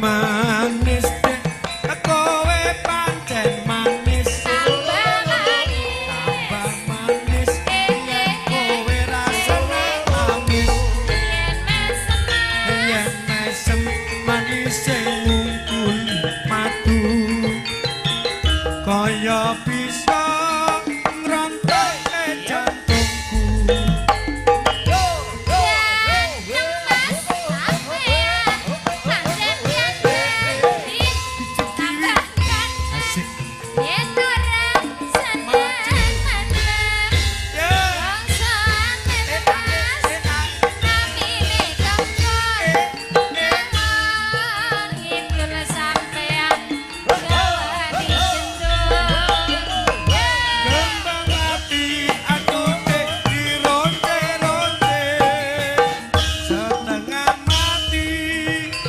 Manis dek, kowe pancen manis. Tambah manis. Tambah manis yen kowe rasane amis. Yen mesem. Yen mesem manise